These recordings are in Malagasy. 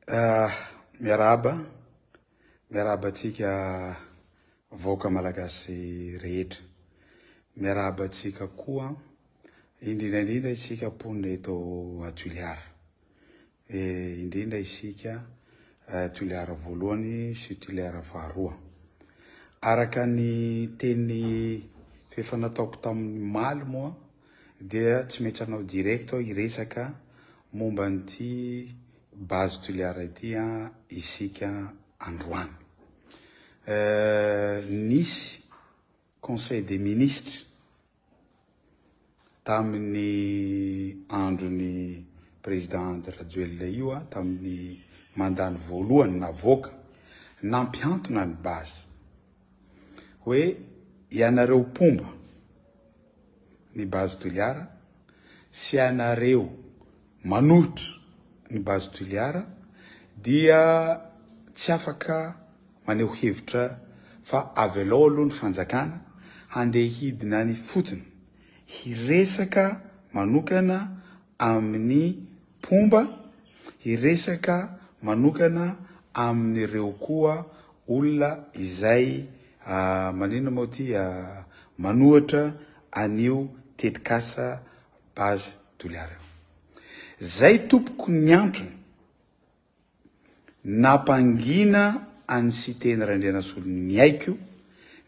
Miarahaba, miarahaba antsika vahoaka malagasy rehetra. Miarahaba antsika koa, indrindra indrindra isika mponina eto Toliara. Indrindra isika Toliara voalohany sy Toliara faharoa. Araka ny teny efa nataoko tamin'ny omaly moa dia tsy maintsy hanao direct aho hiresaka momba an'ity base Toliara ity isika androany. Nisy conseil des ministres tamin'ny andron'ny président Andry Rajoelina io, tamin'ny mandat-ny voalohany navoaka, nampihantona ny base hoe ianareo mpomba ny base Toliara sy ianareo manohitra ny base Toliara dia tsy afaka maneho hevitra fa avelao aloha ny fanjakana handeha hidina any ifotony hiresaka manokana amin'ny mpomba, hiresaka manokana amin'ireo koa olona izay maninona moa ity manohitra an'io tetikasa base Toliara io. Zay tompoko ny antony nampangina an'i Siteny Randrianasoloniaiko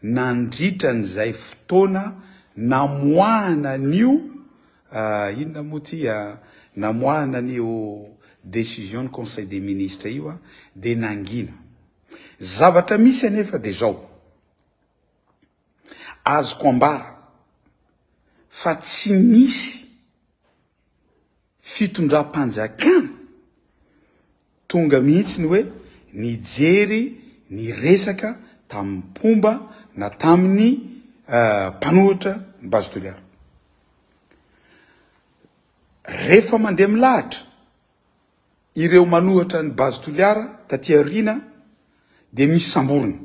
nandritra an'izay fotoana namoahana an'io inona moa ity namoahana an'io décision ny conseil des ministres io dia nangina. Zavatra misy anefa dia zao, azoko ambara fa tsy nisy fitondram-panjakana tonga mihitsy ny hoe nijery ny resaka tamin'ny mpomba na tamin'ny mpanohitra ny Base Toliara. Rehefa mandeha milahatra ireo manohitra ny Base Toliara taty aoriana dia misy samborina.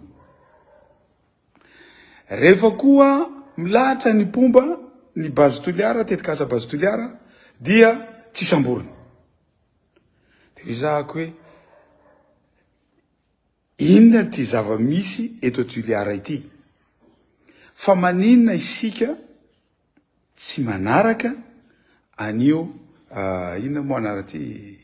Rehefa koa milahatra ny mpomba ny Base Toliara, tetikasa Base Toliara dia tsy samborina. Dia izahako hoe inona ity zava-misy eto Toliara ity? Fa maninona isika tsy manaraka an'io inona moa anarana ity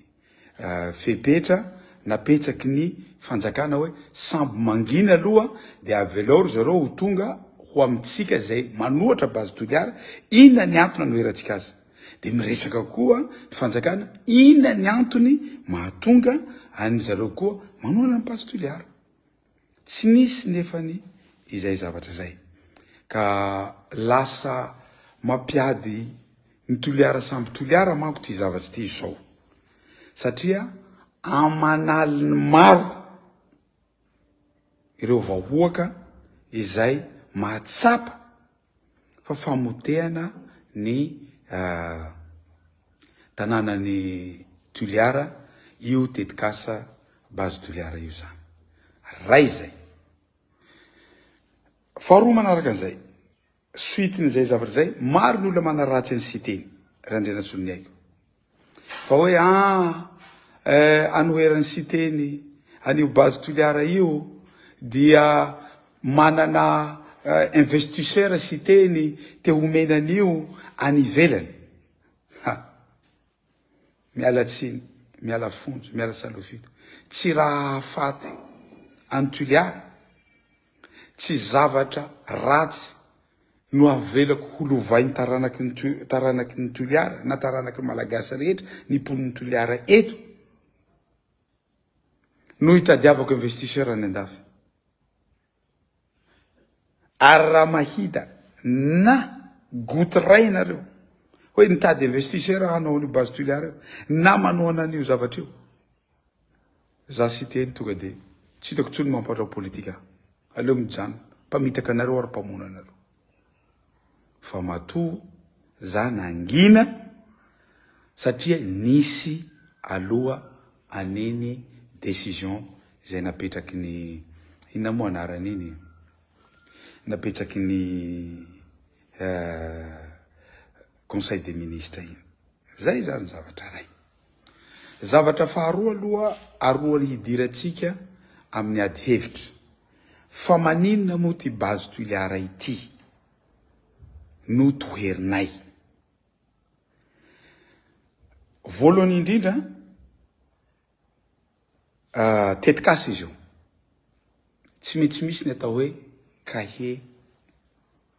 fepetra napetsaky ny fanjakana hoe samby mangina aloha dia avelao ry zareo ho tonga ho amintsika izay manohatra base Toliara, inona ny antony anoherantsika azy? Dia miresaka koa ny fanjakana inona ny antony mahatonga an'ny zareo koa manohana ny base Toliara. Tsy nisy nefany izay zavatra izay ka lasa mampiady ny Toliara samby Toliara manko ity zavatra ity izao satria aman'aliny maro ireo vahoaka izay mahatsapa fa famotehana ny tanànan'i Toliara io tetikasa Base Toliara io izany. Ray izay. Faharoa manaraka an'izay, suite-n'izay zavatra izay, maro ny olona manaratsy an'i Siteny Randrianasoloniaiko. Fa hoe ah, eh, anoheran'i Siteny an'io Base Toliara io dia manana eh, investisseur Siteny te homena an'io any ivelany. Ha! Miala tsiny, miala fonjo, miala salofito. Tsy raha hahafaty an'i Toliara, tsy zavatra ratsy no avelako ho lovain'ny taranaky ny taranaky ny Toliara na taranaky ny Malagasy rehetra, ny mponin'ny Toliara eto no hitadiavako investisseur any andafy. Ary raha mahita na goutte iray nareo hoe nitady investisseur hanao an'io base Toliara io na manohana an'io zavatra io, za Siteny tonga de tsy hitako intsony mampanao politika ahy. Aleo mijanona. Mpamitaka anareo ary mpamono anareo. Fa matoa za nangina satria nisy aloha an'iny décision izay napetraky ny inona moa anarany iny napetsaky ny conseil des ministres iny. Zay zany zavatra ray. Zavatra faharoa aloha aroan'ny hidirantsika amin'ny ady hevitra. Fa maninona moa ity Base Toliara ity no toherinay? Voalohany indrindra, tetikasa izy io. Tsy maintsy misy ny atao hoe cahier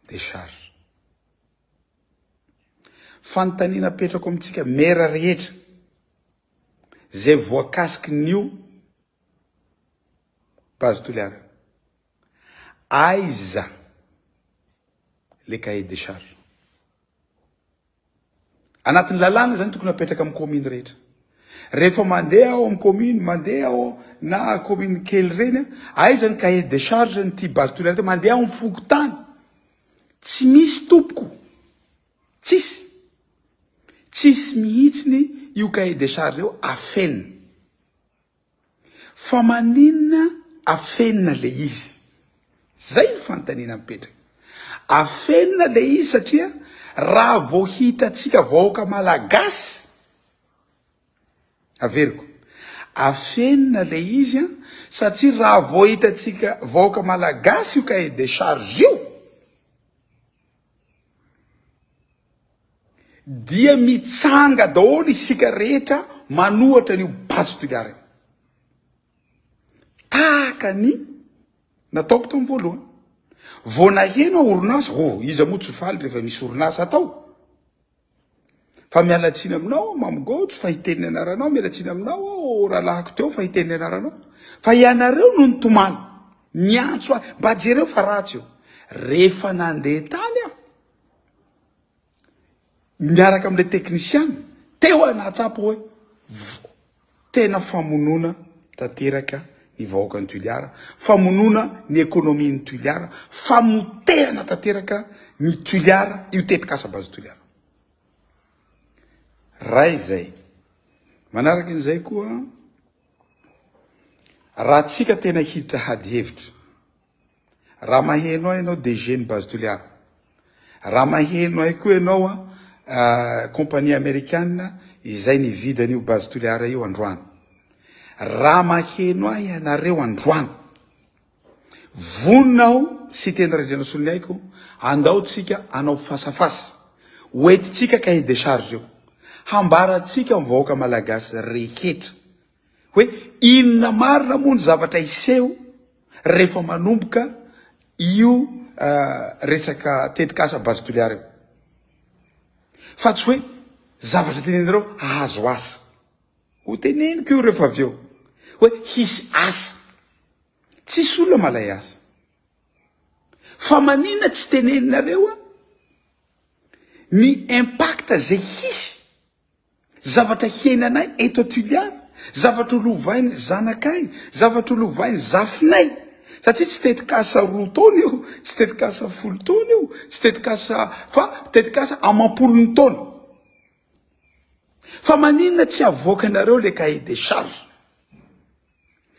de charge. Fanontaniana apetrako amintsika maire rehetra izay voakasiky ny Base Toliara io. Aiza le cahier de charge? Anatin'ny lalàna zany tokony apetraka amin'ny commune rehetra. Rehefa mandeha ao amin'ny commune, mandeha ao na commune kely ireny, aiza ny cahier de charge n'ity Base Toliara ity? Mandeha ao amin'ny fokontany. Tsy misy tompoko. Tsisy. Tsisy mihitsy io cahier de charge io afenina. Fa maninona afenina le izy? Zay ny fanontaniana mipetraka. Afenina le izy satria raha vao hitantsika vahoaka malagasy, averiko, afenina le izy an, satria raha vao hitantsika vahoaka malagasy io cahier de charge io, Dia mitsanga daholo isika rehetra manohatra an'io Base Toliara io. Tahaka ny nataoko tamin'ny voalohany. Vao naheno aho orinasa, oh, iza moa tsy faly rehefa misy orinasa atao? Fa miala tsiny aminao aho Mamy Gojo fa hiteny ny anaranao, miala tsiny aminao aho rahalahiko teo fa hiteny ny anaranao. Fa ianareo no nitomany, niantso ahy, mba jereo fa ratsy io. Rehefa nandeha tany aho, miaraka amin'ilay teknisiana, teo aho nahatsapa hoe tena famonoana tanteraka ny vahoakan'i Toliara, famonoana ny ekonomian'i Toliara, famotehana tanteraka ny Toliara, io tetikasa Base Toliara. Ray izay. Manaraka an'izay koa, raha tsika tena hiditra hady hevitra, Raha maheno ahy ianao DG ny Base Toliara. Raha maheno ahy koa ianao a compagnie amerikana izay nividy an'io Base Toliara io androany. Raha maheno ahy ianareo androany. Vonona aho Siteny Randrianasoloniaiko andao tsika hanao fasafasa. Ho entintsika cahier de charge io. Hambarantsika amin'ny vahoaka malagasy rehetra. Hoe inona marina moa ny zavatra hiseho rehefa manomboka io resaka tetikasa Base Toliara io. Fa tsy hoe zavatra teneninareo hahazo asa. Ho teneniko io rehefa avy eo. Hoe hisy asa. Tsisy olona malay asa. Fa maninona tsy teneninareo ny impact izay hisy Zavatra hiainanay eto Toliara, zavatra ho lovain'ny zanakay, zavatra ho lovain'ny zafinay. Satria tsy tetikasa roa taona io, tsy tetikasa folo taona io, tsy tetikasa fa tetikasa amam-polony taona. Fa maninona tsy avoakanareo le cahier des charges?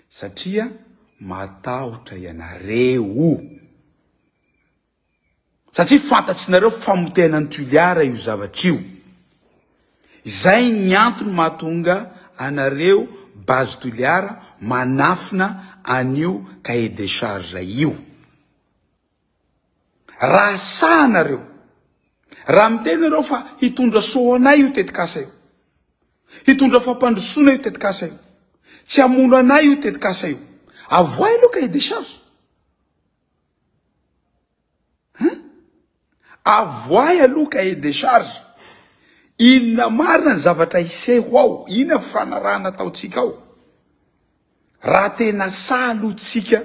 Satria matahotra ianareo. Satria fantatrinareo famotehana an'i Toliara io zavatra io. Izay ny antony mahatonga anareo base Toliara manafina an'io cahier de charge io. Raha sahy nareo, raha miteny nareo fa hitondra soa ho anay io tetikasa io, hitondra fampandrosoana io tetikasa io, tsy hamono anay io tetikasa io, avoahy aloha cahier de charge. Hein? Avoahy aloha cahier de charge. Inona marina ny zavatra hiseho ao? Inona ny fanarahana ataontsika ao? Raha tena sahy aloha tsika,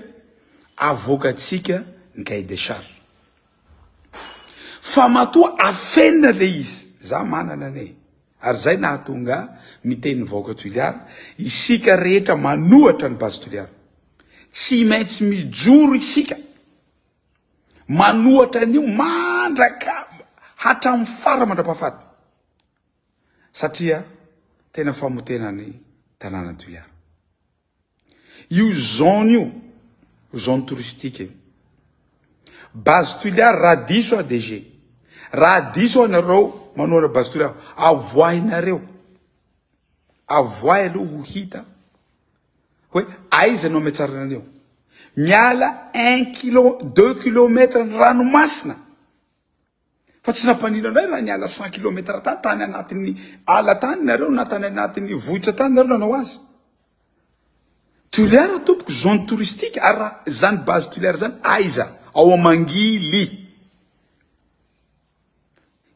avoakantsika ny cahier de charge. Fa matoa afenina le izy, za manana anie. Ary zay nahatonga miteny ny vahoaka Toliara, isika rehetra manohatra ny base Toliara. Tsy maintsy mijoro isika manohatra an'io mandraka hatramin'ny fara mandrapahafaty satria tena famotehana ny tanànan'i Toliara. Io zone io, zone touristique io. Base Toliara raha diso aho DG, raha diso aho nareo manohana base Toliara, avoahinareo. Avoahy aloha ho hita hoe aiza no ametrarana an'io. Miala un kilo, deux kilomètres ny ranomasina. Fa tsy nampanino anay raha niala cent kilomètres tany, tany anatin'ny ala tany nareo na tany anatin'ny vohitra tany nareo nanao azy. Toliara tompoko zone touristique ary raha zany base Toliara zany aiza? Ao Mangily.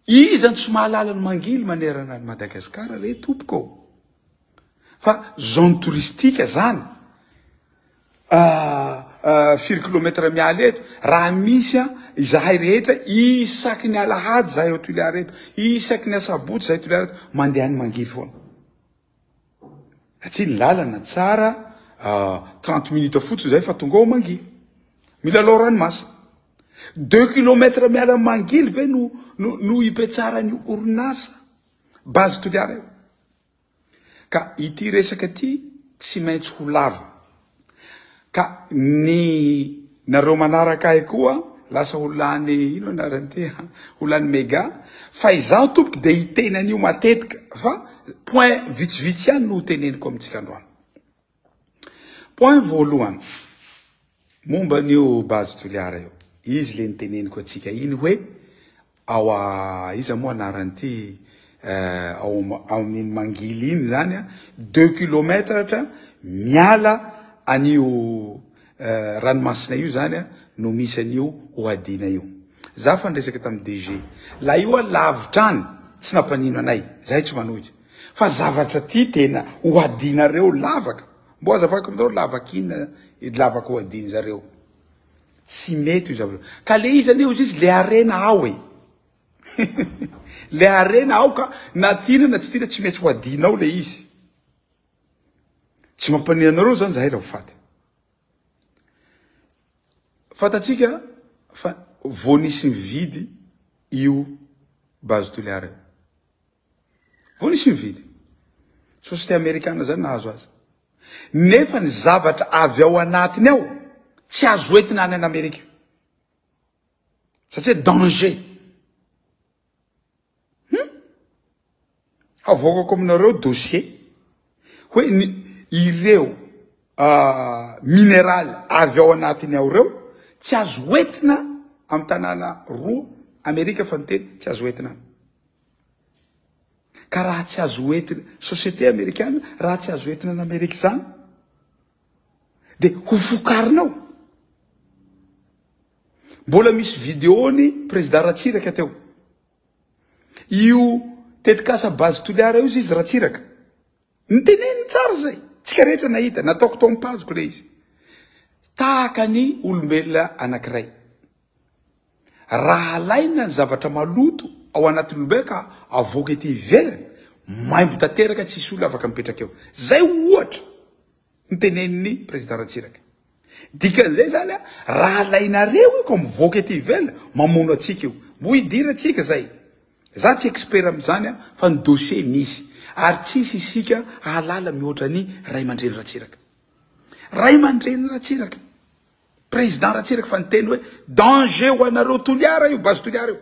Iza no tsy mahalala ny Mangily manerana an'i Madagascar re tompoko ô? Fa zone touristique zany firy kilomètre miala eto raha misy an izahay rehetra isaky ny alahady zahay ao Toliara eto isaky ny asabotsy zahay Toliara eto mandeha any Mangily foana. Satria ny lalana tsara 30 minutes fotsiny zay fa tonga ao Mangily. Milalao ranomasina. Deux kilomètres miala Mangily ve no no no ipetsaran'ny orinasa base Toliara io? Ka ity resaka ity tsy maintsy ho lava. Ka ny nareo manaraka ahy koa lasa ho lany ino anarany ity ho lany mega fa izaho tompoko dia hiteny an'io matetika fa point vitsivitsy ihany no ho teneniko amintsika androany. Point voalohany momba an'io base Toliara io, izy le niteneniko antsika iny hoe ao a iza moa anaran'ity ao amin'iny Mangily iny zany a, deux kilomètres miala an'io ranomasina io zany a no misy an'io hohadiana io. Za fa niresaka tamin'ny DG, la io a lavitra any tsy nampanino anay, zahay tsy manohitra. Fa zavatra ty tena hohadianareo lavaka, mbo azavaiko aminareo lavaka inona lavaka hohadian'zareo. Tsy mety io zavatra io. Ka le izy anie ozy izy le harena ao e. Le harena ao ka na tiana na tsy tiana tsy maintsy hohadianao le izy. Tsy mampaniana anareo zany zahay raha ho faty. Fantatsika fa vao nisy nividy io base Toliara io. Vao nisy nividy. Société amerikana zany nahazo azy. Nefa ny zavatra avy ao anatiny ao tsy azo entina any an'Amerika. Satria danger. Hum? Havoakako aminareo dossier hoe ny ireo minéral avy ao anatiny ao ireo tsy azo entina amin'ny tanàna roa Amerika fa niteny tsy azo entina any. Ka raha tsy azo entina, société amerikana, raha tsy azo entina any Amerika izany, dia ho vokarina ao. Mbola misy vidéo ny président Ratsiraka teo. Io tetikasa base Toliara io izy Ratsiraka. Niteneniny tsara zay. Tsika rehetra nahita, nataoko tao amin'ny page-ko le izy. Tahaka ny olombelona anankiray. Raha alaina ny zavatra maloto ao anatin'ny olombelona ka avoaka ety ivelany, maimbo tanteraka tsisy olona afaka mipetraka eo. Zay ohatra nitenenin'ny président Ratsiraka. Dikan'izay zany a, raha alainareo io ka mivoaka ety ivelany, mamono antsika io. Mbo hidirantsika zay. Za tsy expert amin'izany a, fa ny dossier misy. Ary tsisy isika hahalala mihoatra ny ray aman-dreny Ratsiraka. Ray aman-dreny Ratsiraka. Président Ratsiraka fa niteny hoe danger ho anareo Toliara io, base Toliara io.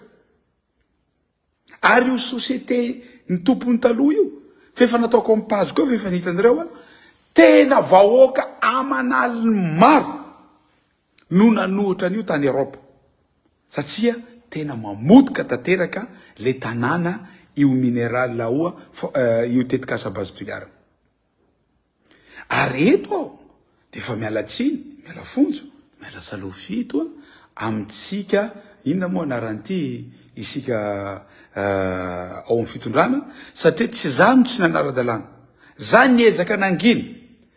Ary io société ny tompony taloha io, f'efa nataoko amin'ny page ko f'efa nitanareo a, tena vahoaka aman'aliny maro no nanohitra an'io tany Europe. Satria tena mamotika tanteraka le tanàna io minéral ao io tetikasa base Toliara. Ary eto aho dia efa miala tsiny, miala fonjo, miala salofito amintsika, inona moa anaran'ity isika ao amin'ny fitondrana, satria tsy za no tsy nanara-dalàna. Za niezaka nangina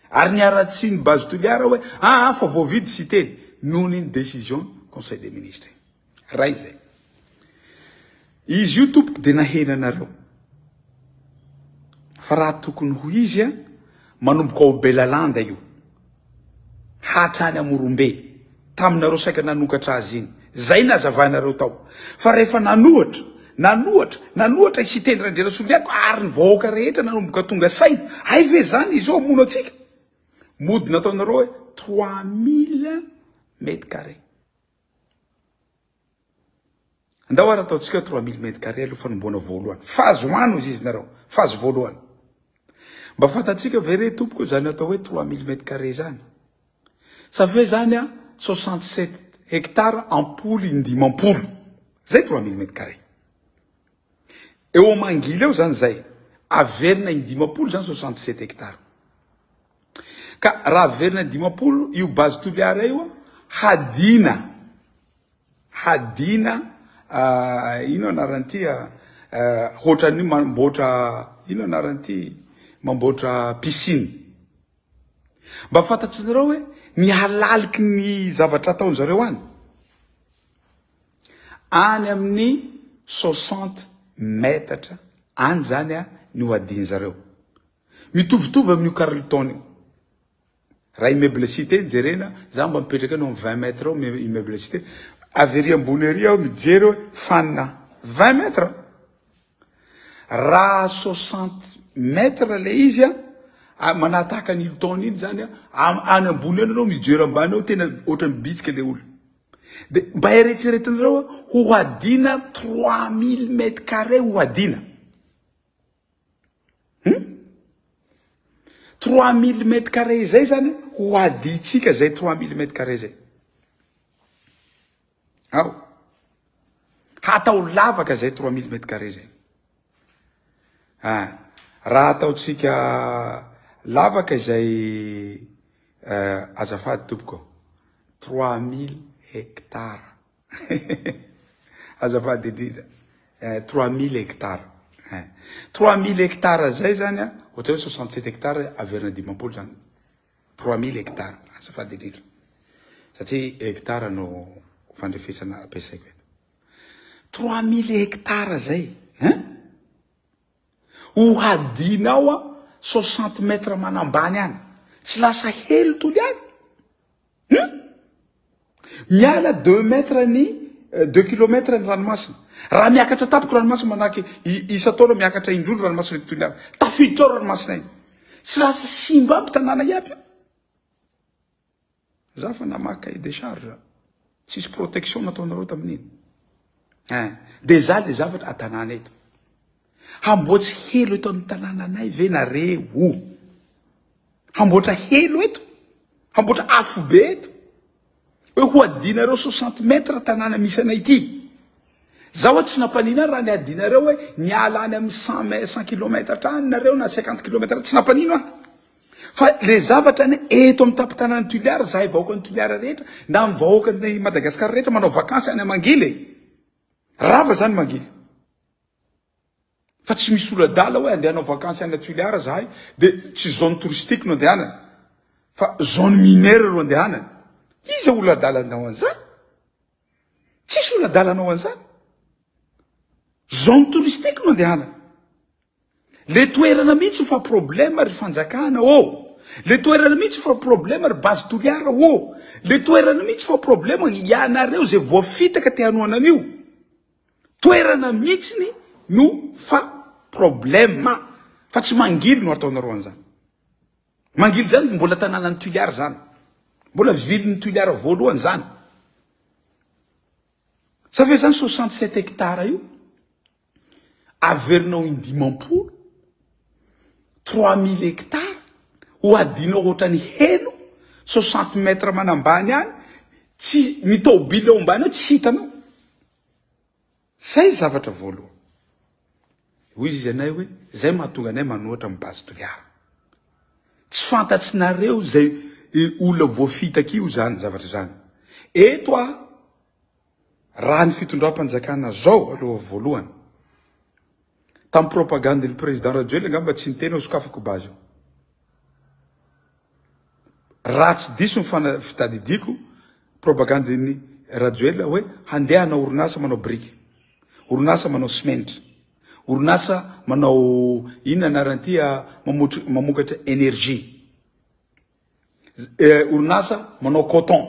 ary niara-tsiny base Toliara hoe aa fa voavidy Siteny noho ny décision conseil des ministres. Ray izay. Izy io tompoko dia nahena anareo. Fa raha tokony ho izy a, manomboka ao Belalanda io. Hatrany Amorombe. Taminareo saika nanokatra azy iny. Zay nazavainareo tao. Fa rehefa nanohatra, nanohatra, nanohatra i Siteny Randrianasoloniaiko ary ny vahoaka rehetra nanomboka tonga saina. Hay ve zany izy io hamono antsika? Mody nataonareo hoe 3000 mètres carrés. Andao ary ataontsika 3000 mètres carrés aloha fanombohana voalohany. Phase one hozy izy nareo. Phase voalohany. Mba fantatsika ve re tompoko zany atao hoe 3000 mètres carrés zany? Ça fait zany a 67 hectares ampolo indimampolo. Zay 3000 mètres carrés. Eo Mangily eo zany zay. Averina indimampolo zany 67 hectares. Ka raha averina 50 io base Toliara io hadina hadina ino anaran'ity hoatran'ny mamboatra ino anaran'ity mamboatra piscine. Mba fantatrinareo hoe ny halaliky ny zavatra ataon'zareo any. Any amin'ny 60 metatra any zany a ny ho hadin'zareo. Mitovitovy amin'io Carlton io. Raha immeuble cité no jerena, za mba mipetraka eo amin'ny 20 mètres eo immeuble cité. Avy ery ambony ery aho mijery hoe fanina 20 mètres. Raha 60 mètres le izy a, manataka ny Hilton iny zany a, any ambony eny anao mijery ambany eo tena ohatran'ny bitsika le olona. De mba eretreretinareo ho hadina 3000 mètres carrés ho hadina. Hum? 3000 mètres carrés izay zany ho adintsika zay 3000 mètres carrés zay. Ao. Hatao lavaka zay 3000 mètres carrés zay. Ah, raha ataontsika lavaka izay eh, azafady tompoko. 3000 hectares. Azafady indrindra. Eh, 3000 hectares. Eh. 3000 hectares zay zany a, ohatra hoe 67 hectares averina 50 zany. 3000 hectares. Azafady indrindra. Satria hectare no fandrefesana ampiasaiko eto. 3000 hectares zay, hein? Ho hadinao a 60 mètres manambany any. Tsy lasa helo Toliara. Hum? Miala deux mètres ny deux kilomètres ny ranomasina. Raha miakatra tampoka ranomasina manahaky isan-taona miakatra indroa ny ranomasina eto Toliara. Tafiditra ao ranomasina iny. Tsy lasa simba aby tanàna iaby io. Za fa namaky cahier de charge. Tsisy protection nataonareo tamin'iny. Hein. De za le zavatra atanàna eto. Hamboatsy helo eto amin'ny tanànanay ve nareo? Hamboatra helo eto? Hamboatra afobe eto? Hoe ho adinareo 60 mètres tanàna misy anay ity. Za hoa tsy nampanino ahy raha ny adinareo hoe niala any amin'ny 100 mè- 100 kilomètres hatrany nareo na 50 kilomètres tsy nampanino ahy. Fa le zavatra anie eto amin'ny tampon-tanàn'i Toliara, zahay vahoakan'i Toliara rehetra na ny vahoakan'i Madagasikara rehetra manao vakansy any Mangily e. Rava zany Mangily. Fa tsy misy olo adala hoe andeha hanao vakansy any Toliara zahay de tsy zone touristique no andehanana fa zone minière no andehanana. Iza olo adala hanao an'izany? Tsisy olo adala hanao an'izany. Zone touristique no andehanana. Le toerana mihitsy fa problème ry fanjakana ô! Le toerana mihitsy fa problème ry base Toliara ô! Le toerana mihitsy fa problème ianareo zay voafitaka te hanohana an'io. Toerana mihitsiny no fa problème fa tsy mangily no ataonareo an'izany. Mangily zany mbola tanànan'i Toliara zany. Mbola ville-n'i Toliara voalohany zany. Sa ve zany 67 hectares io averinao indimampolo, 3000 hectares ho adinao ohatran'ny helo, 60 mètres manambany any, tsy ny taobile ao ambany ao tsy hitanao. Zay zavatra voalohany. Hoy izy anay hoe zay mahatonga anay manohatra amin'ny base Toliara. Tsy fantatsinareo zay olona voafitaka io zany zavatra zany. Eto aho raha ny fitondram-panjakana zao aloha voalohany. Tamin'ny propagande ny président Rajoelina angamba tsy niteny hoe sokafako base io. Raha tsy diso ny fana fitadidiako propagande ny Rajoelina hoe handeha hanao orinasa manao biriky, orinasa manao simenitra, orinasa manao inona anaran'ity mamotry mamokatra énergie, orinasa manao coton.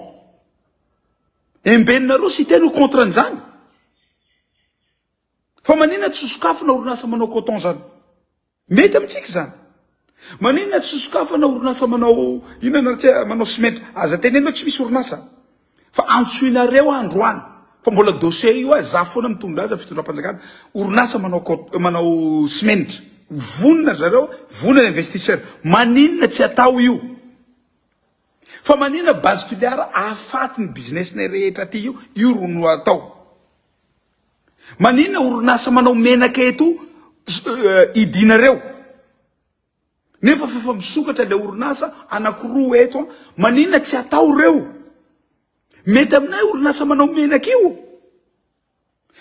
Embenonareo Siteny ho contre an'izany. Fa maninona tsy sokafina orinasa manao coton zany? Mety amintsika izany. Maninona tsy sokafana orinasa manao inona na tsy manao simenitra? Aza tenenina hoe tsy misy orinasa. Fa antsoinareo aho androany fa mbola dossier io aho za foana mitondra azy amin'ny fitondram-panjakana. Orinasa manao cot manao simenitra. Vonona ry zareo, vonona ny investisseur. Maninona tsy atao io? Fa maninona Base Toliara ahafaty ny business-nay rehetra aty io, io ro no atao. Maninona orinasa manao menaka eto idinareo? Nefa f'efa misokatra ilay orinasa anakiroa eto an, maninona tsy atao ireo? Mety aminay orinasa manao menaka io.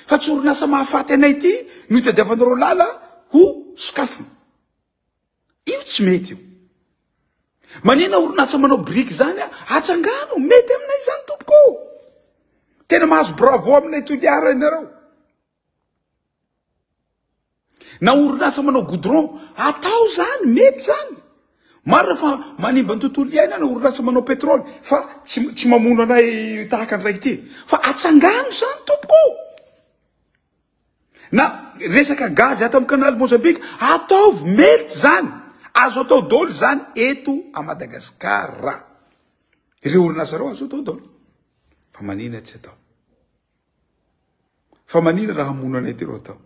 Fa tsy orinasa mahafaty anay ity no itadiavanareo lala ho sokafina. Io tsy mety io. Manina orinasa manao biriky zany a, atsangano, mety aminay zany tompoko ô. Tena mahazo bravo aminay Toliara ianareo. Na orinasa manao goudron, atao zany, mety zany. Marina fa manimba ny tontolo iainana orinasa manao pétrole fa tsy tsy mamono anay tahaka ny raiky ity. Fa atsangano zany tompoko ô. Na resaka gaz ato amin'ny canal Mozambique, ataovy mety zany. Azo atao daholo zany eto a Madagasikara. Ireo orinasa ireo azo atao daholo. Fa manina tsy atao? Fa manina raha hamono anay ty ro atao?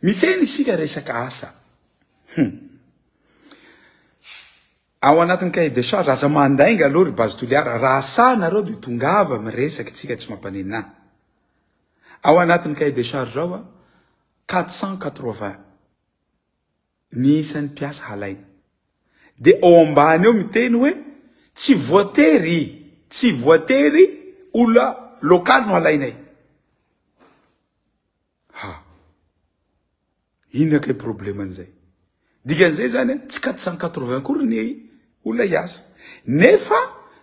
Miteny isika resaka asa. Hum. Ao anatin'ny cahier de charge, aza mandainga aloha ry Base Toliara, raha sahy nareo dia tongava miresaka tsika tsy mampaninona ahy. Ao anatin'ny cahier de charge ao, 480 ny isan'ny mpiasa halaina. Dia ao ambany eo miteny hoe tsy voatery, tsy voatery olona local no halainay. Ha! Inona kay problème an'izay? Dikan'izay zany tsy 480 akory ny olona hiasa. Nefa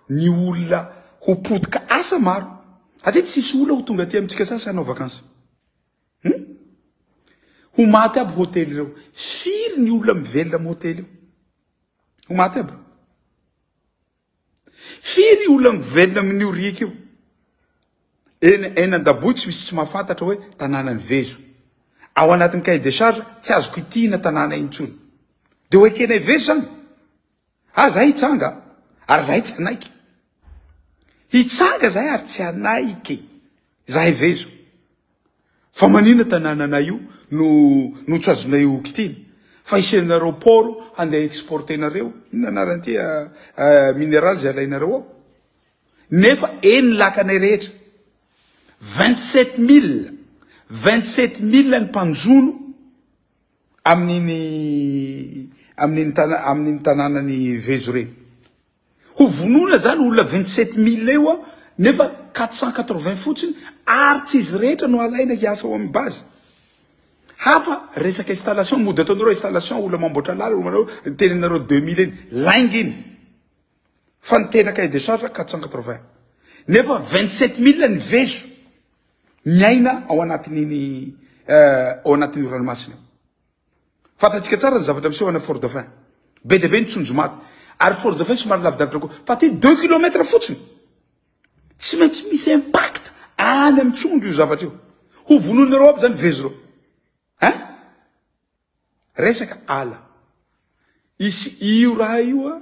ny olona ho potika asa maro. Satria tsisy olona ho tonga aty amintsika sasy hanao vacances. Hum? Ho maty aby hotely ireo. Firy ny olona mivelona amin'ny hotely io? Ho maty aby. Firy olona mivelona amin'io riaka io? Eny eny Andaboy tsy misy tsy mahafantatra hoe tanànan'i Vezo. Ao anatin'ny cahier de charge tsy azo kitihina tanàna intsony. Dia ho ekenay Vezo zany? Ah zahay hitsanga ary zahay tsy hanaiky. Hitsanga zahay ary tsy hanaiky. Zahay Vezo. Fa manina tanànanay io no no tsy azonay ho kitihina? Fa isianareo port handeha exporter-nareo, inona anaran'ity minéral izay alainareo ao? Nefa eny ny lakanay rehetra. 27000, 27000 ny mpanjono amin'iny amin'iny tana amin'iny tanànan'i Vezo ireny. Ho vonoina zany olona 27000 eo a, nefa 480 fotsiny ary tsy izy rehetra no alaina hiasa ao amin'ny base. Hafa resaka installation, mody ataonareo installation, olona mamboatra lalana, olona manao, tenenareo 2000 iny, lainga iny. Fa ny tena cahier de charge 480. Nefa 27000 ny vezo miaina ao anatin'iny ao anatin'io ranomasina io. Fantatsika tsara ny zavatra miseho any Fort Dauphin. Be dia be ny tsonjo maty. Ary Fort Dauphin somary lavidavitra kokoa. Fa aty 2 kilomètres fotsiny. Tsy maintsy misy impact any amin'ny tsondro io zavatra io. Ho vonoinareo aby zany vezo ireo. Hein? Resaka ala. Isy io raha io a,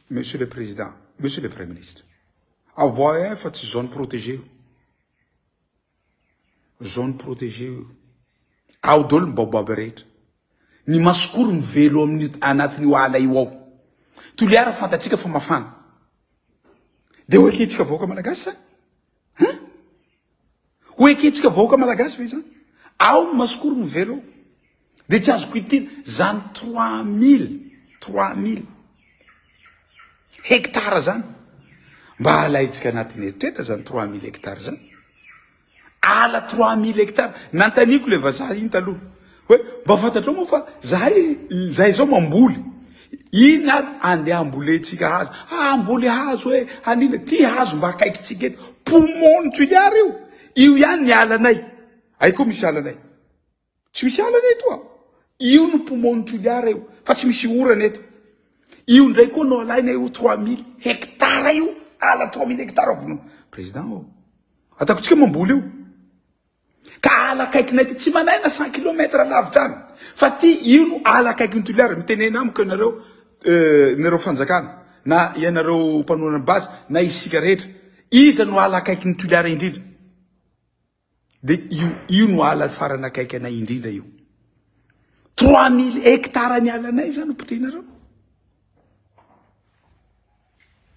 Monsieur le Président, Monsieur le Premier Ministre. Avoahay fa tsy zone protégée io. Zone protégée io. Ao daholo ny baobab rehetra. Ny masokory mivelo amin'io anatin'io ala io ao. Toliara fantatsika fa mafana. Dia ho ekentsika vahoaka malagasy zany? Hein? Ho ekentsika vahoaka malagasy ve zany? Ao ny masokory mivelo ao. Dia tsy azoko itiana zany 3000 3000 hectares zany. Mba alaintsika anatin'ny eritreritra zany 3000 hectares zany. Ala 3000 hectares. Nantaniako le vazaha iny taloha. Hoe mba fantatrao moa fa zahay zahay zao mamboly. Inona ary andeha hambolentsika hazo? Ah, hamboly hazo hoe hanina ty hazo mba akaikintsika eto. Poumon Toliara io. Io ihany ny alanay. Ay koa misy alanay. Tsy misy alana eto a! Io no poumon Toliara io fa tsy misy orana eto. Io indray koa no alaina io 3000 hectares io, ala 3000 hectares vonoina. Président ô, ataoko tsika mamboly io. Ka ala akaikinay ty tsy manaina 100 kilomètres lavitra any. Fa ty io no ala akaikin'i Toliara. Mitenena amiko ianareo euh, nareo fanjakana na ianareo mpanohana base na isika rehetra. Iza no ala akaikin'i Toliara indrindra? Dia io io no ala farany akaiky anay indrindra io. 3000 hectares ny alanay zany ho potehinareo.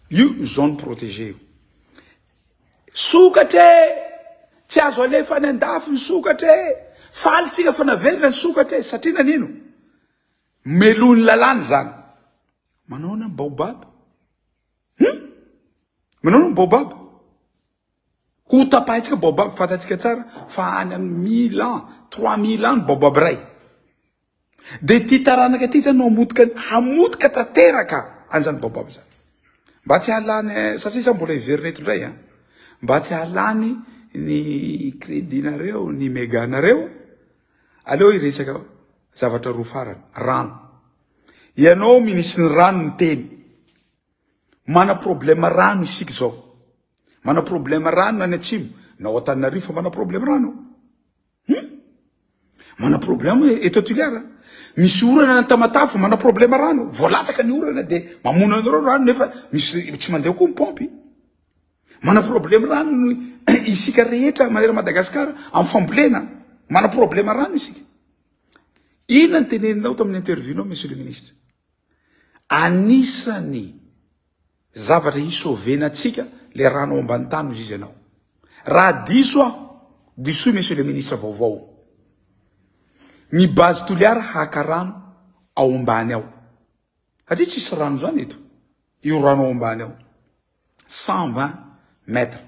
Io zone protégée io. Sokatra e! Tsy azo alefa any andafy ny sokatra e! Faly tsika fa naverina ny sokatra e! Satria nanino? Melohin'ny lalàna izany. Manao ahoana ny baobab? Hum? Manao ahoana ny baobab? Ho tapahintsika baobab, fantatsika tsara fa any amin'ny mille ans, 3000 ans ny baobab iray. Dia ity taranaka ity zany no hamotika, hamotika tanteraka an'izany baobab izany. Mba tsy hahalany, satria za mbola hiverina eto indray an. Mba tsy hahalany ny crédit-nareo, ny méga-nareo, aleo hiresaka zavatra roa farany, rano. Ianao minisitry ny rano niteny. Mana problème rano isika izao. Mana problème rano any atsimo, na ao Antananarivo fa mana problème rano. Hum? Mana problème eto Toliara. Misy orana any Tamatave fa mana problème rano. Vao latsaka ny orana dia mamono anareo rano nefa misy tsy mandeha koa ny pompy. Mana problème rano isika rehetra manerana Madagascar amin'ny fambolena. Mana problème rano isika. Inona ny teneninao tamin'ny interview-nao monsieur le ministre? Anisany zavatra hi-sauver-na antsika le rano ao ambany tany hozy izy anao. Raha diso aho, disoy monsieur le ministre vaovao. Ny base Toliara haka rano ao ambany ao. Satria tsisy rano zany eto. Io rano ao ambany ao. 120 mètres.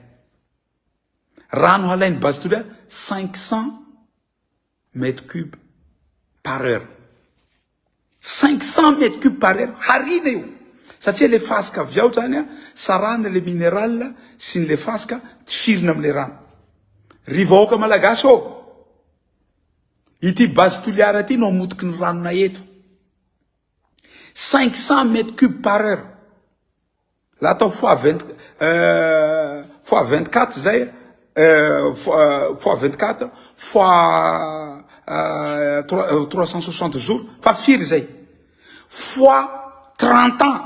Rano halain'ny base Toliara 500 mètre cube par heure. 500 mètre cube par heure hariana io satria le fasika avy ao zany a sarahina le minéral sy ny le fasika tifirina amle rano. Ry vahoaka malagasy ô! Ity base Toliara ity no hamotiky ny ranonay eto. 500 mètre cube par heure. Raha atao fois vingt fois 24 zay fois 24 fois 360 jours fa firy zay fois 30 ans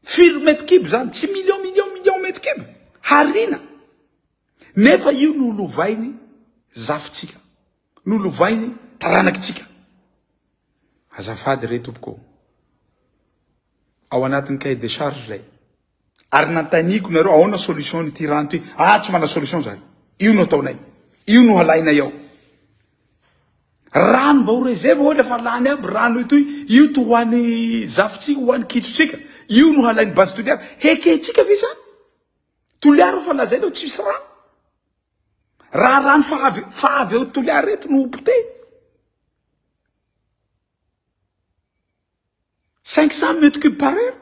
firy mètre cube zany tsy million million million mètre cube harina nefa io no lovainy zafintsika no lovainy taranakitsika azafady re tompoko Ao anatin'ny cahier de charge zay. Ary nantaniko nareo ahoana solution ity rano ity. Ah tsy manana solution zahay. Io no ataonay. Io no halainay ao. Rano mba ho réserve hoy fa lany aby rano itoy. Io to ho an'ny zafintsika, ho an'ny kitrotsika. Io no halain'ny base Toliara. Hekentsika ve zany? Toliara fa lazaina ho tsisy rano. Raha rano fa avy fa avy ao Toliara eto no ho potehina. 500 mètres cubes par heure?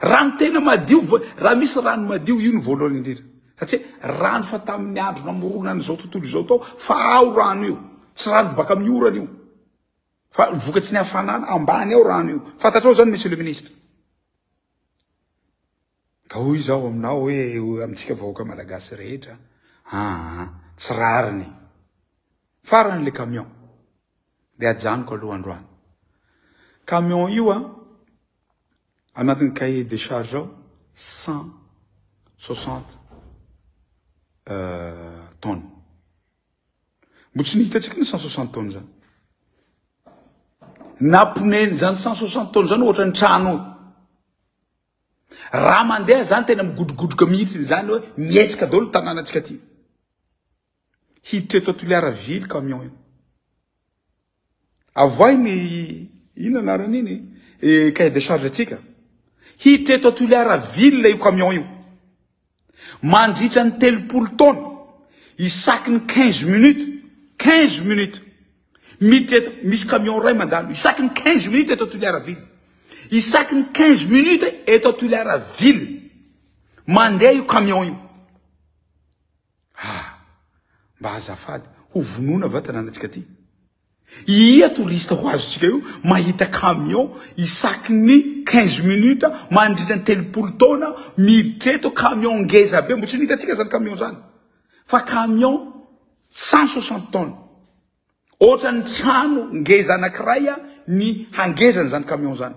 Rano tena madio, raha misy rano madio io no voalohany indrindra. Satria rano fa tamin'ny andro namorona an'izao tontolo izao tao fa ao rano io. Tsy rano baka amin'ny orana io. Fa vokatry ny hafanana ambany ao rano io. Fantatrao zany monsieur le ministre. Ka hoy izaho aminao hoe amintsika vahoaka malagasy rehetra, aa tsy rariny. Farany le camion. Dia ajanoko aloha androany. Camion io a, anatin'ny cahier de charge ao 160 tonnes. Mbo tsy nihitantsika ny 160 tonnes zany. Naponeny zany 160 tonnes zany ohatran'ny trano. Raha mandeha zany tena migodrogodroka mihitsy zany hoe mihetsika daholo tanànantsika aty. Hiditra eto Toliara ville camion io. Avoay ny inona anarany iny e cahier de charge antsika. Hiditra eto Toliara ville io camion io. Mandritra ny 30 taona isaky ny 15 minutes, 15 minutes miditra eto misy camion iray mandalo isaky ny 15 minutes eto Toliara ville. Isaky ny 15 minutes eto Toliara ville mandeha io camion io. Ah! Mba azafady, ho vonoina va tanànantsika ty? Ia touriste ho azontsika io mahita camion isaky ny 15 minutes mandritra ny 30 taona miditra eto camion ngeza be, mbo tsy nihitantsika zany camion zany fa camion 160 tonnes ohatran'ny trano ngeza anankiray ny hangezany zany camion zany.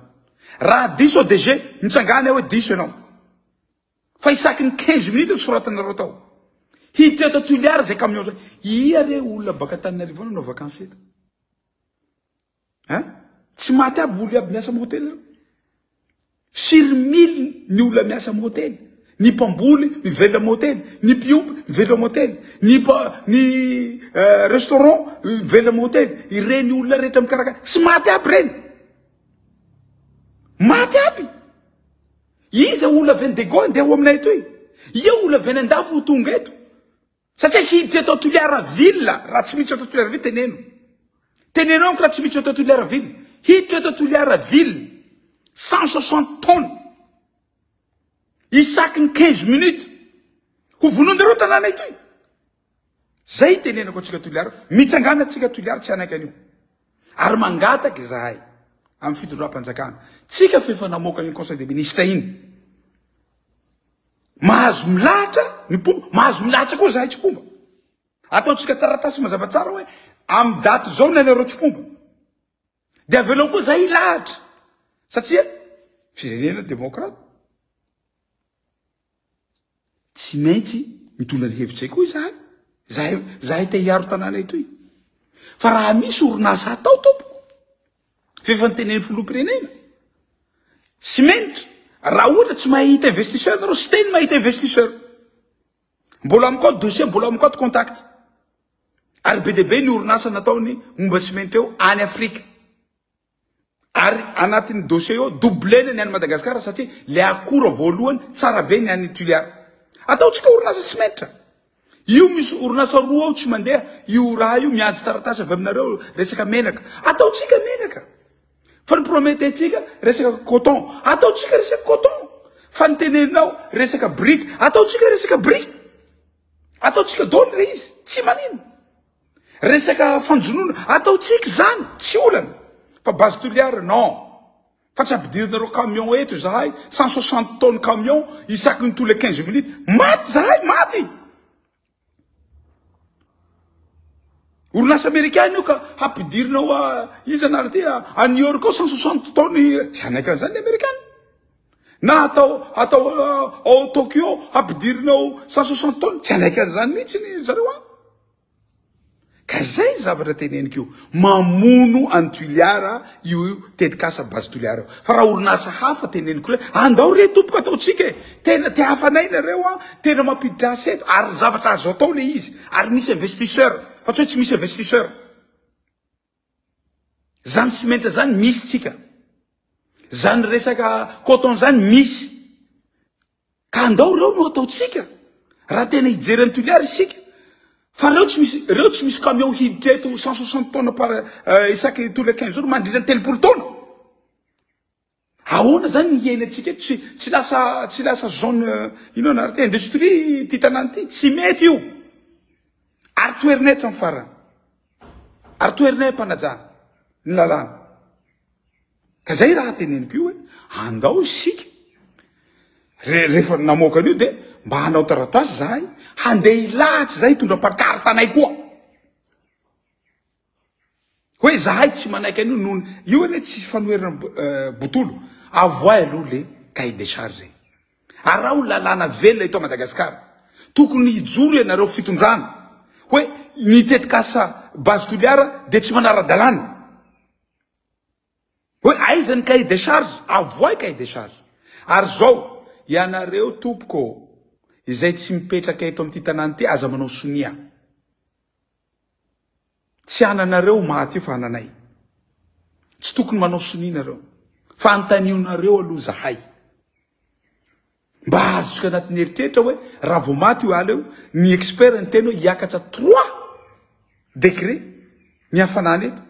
Raha diso DG mitsangana hoe diso ianao. Fa isaky ny 15 minutes no soratanareo tao. Hiditra eto Toliara zay camion zay. Ia re olona baka Antananarivo nanao vacances eto. Hein? Tsy maty aby olo iaby miasa am hotely reo. Firy mily ny olona miasa am hotely. Ny mpamboly mivelona am hotely, ny mpiompy mivelona am hotely, ny mpa ny restaurant mivelona am hotely. Ireny olona rehetra mikarakara tsy maty aby reny. Maty aby. Iza olona avy any Dego andeha ho aminay etoy? Ia olona avy any andafy ho tonga eto? Satria hiditra eto Toliara ville, raha tsy miditra eto Toliara ville teneno. Teneno amiko raha tsy miditra eto Toliara ville. Hiditra eto Toliara ville 160 tonnes isaky ny 15 minutes. Ho vonoinareo tanàna itoy. Zay tenenako antsika Toliara, mitsangana antsika Toliara tsy hanaiky an'io. Ary mangataka izahay amin'ny fitondram-panjakana. Tsika fa efa namoaka an'iny conseil des ministres iny. Mahazo milahatra ny mpomba, mahazo milahatsa koa zahay tsy mpomba. Ataontsika taratasy mazava tsara hoe amin'ny daty izao ny anareo tsy mpomba. Dia avelao koa zahay hilahatra. Satria firenena demokraty. Tsy maintsy mitondra ny hevitsay koa izahay. Zahay, zahay te hiaro tanàna etoy. Fa raha misy orinasa atao tompoko, f'efa nitenen'ny filoham-pirenena, simenitra, raha ohatra tsy mahita investisseur nareo, Siteny mahita investisseur. Mbola amiko ato dossier, mbola amiko ato contact. Ary be dia be ny orinasa nataony momba simenitra eo any Afrika. Ary anatin'ny dossier io doublena ny any Madagascar satria le akora voalohany tsara be ny any Tuliar. Ataontsika orinasa simenitra. Io misy orinasa roa ao tsy mandeha, io raha io miandry taratasy avy aminareo resaka menaka. Ataontsika menaka. Fa ny promettentsika resaka coton. Ataontsika resaka coton. Fa ny teneninao resaka brique. Ataontsika resaka brique. Ataontsika daholo le izy. Tsy manino. Resaka fanjonoana, ataontsika izany, tsy olana. Fa base Toliara, non. Fa tsy ampidirinareo camion eto izahay, 160 tonnes camion isaky ny tous les 15 minutes. Maty izahay, maty. Orinasa amerikana io ka hampidirinao a iza anareo ty a New York ao 160 tonnes, tsy hanaiky an'izany ny amerikana. Na atao atao ao Tokyo hampidirinao 160 tonnes, tsy hanaiky an'izany mihitsy ny zareo any. Ka zay ny zavatra teneniko io, mamono an'i Toliara io tetikasa base Toliara io. Fa raha orinasa hafa teneniko hoe andao re tompoko ataontsika e, tena te hafanay nareo an, tena mampiditra asa eto, ary zavatra azo atao le izy, ary misy investisseur, fa tsy hoe tsy misy investisseur. Zany simenitra zany misy tsika, zany resaka coton zany misy. Ka andao reo no ataontsika raha tena hijery an'i Toliara isika fa reo tsy misy reo tsy misy camion hiditra eto 160 tonnes par isaky tous les 15 jours mandritra ny 30 taona. Ahoana zany ny hiainantsika eto tsy tsy lasa tsy lasa zone ino anarana ty industrie ity tanàna ity tsy mety io. Ary toherinay hatramin'ny farany. Ary toherinay am-panajana ny lalàna. Ka zay raha teneniko io hoe andao isika rehefa namoaka an'io dia mba hanao taratasy zahay handeha hilahatsy zahay hitondra pancarte anay koa hoe zahay tsy manaiky an'io noho io anie tsisy fanoherana euh, botolo avoay aloha le cahier des charges e. Araho ny lalàna velona eto Madagascar. Tokony hijoro ianareo fitondrana hoe ny tetikasa base Toliara dia tsy manara-dalàna. Hoe aiza ny cahier des charges? Avoay cahier des charges. Ary zao, ianareo tompoko ô, izay tsy mipetraka eto amin'ity tanàna ity aza manao sonia. Tsy ananareo maty io fa ananay. Tsy tokony manao sonia nareo. Fa antanionareo aloha zahay. Mba azoko anatin'ny eritreritra hoe raha vao maty io ala io, ny expert niteny hoe hiakatra trois degré ny hafanana eto.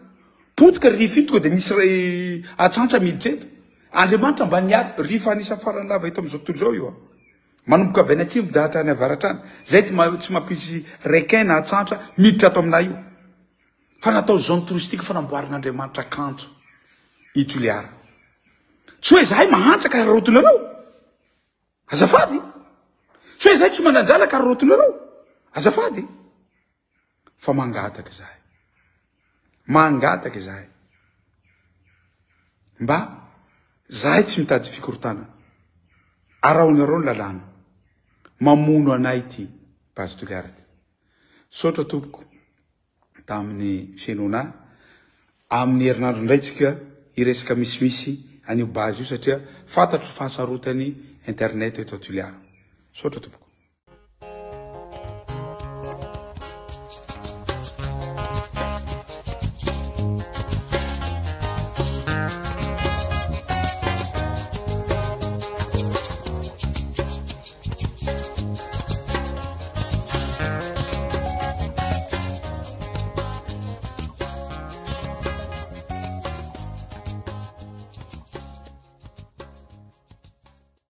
Potika rifa io tonga dia misy atsantsa miditra eto. Andriamanitra mba niaro, rifa anisan'ny farany lava eto amin'izao tontolo izao io. Manomboka avy any atsimo dia hatrany avaratra any. Zay tsy mampisy requin na atsantra miditra ato aminay io. Fa natao zone touristique fanamboaran'Andriamanitra kanto i Toliara. Tsy hoe zahay mahantra ka araraotinareo. Azafady. Tsy hoe zahay tsy manan-drala ka araraotinareo. Azafady. Fa mangataka izahay. Mangataka izahay. Mba zahay tsy mitady fikorontanana. Araonareo ny lalàna. Mamono anay ity base Toliara ity. Misaotra tompoko tamin'ny fihenoana ahy. Amin'ny herinandro indray tsika hiresaka misimisy an'io base io satria fantatro fahasarotany internet eto Toliara. Misaotra tompoko.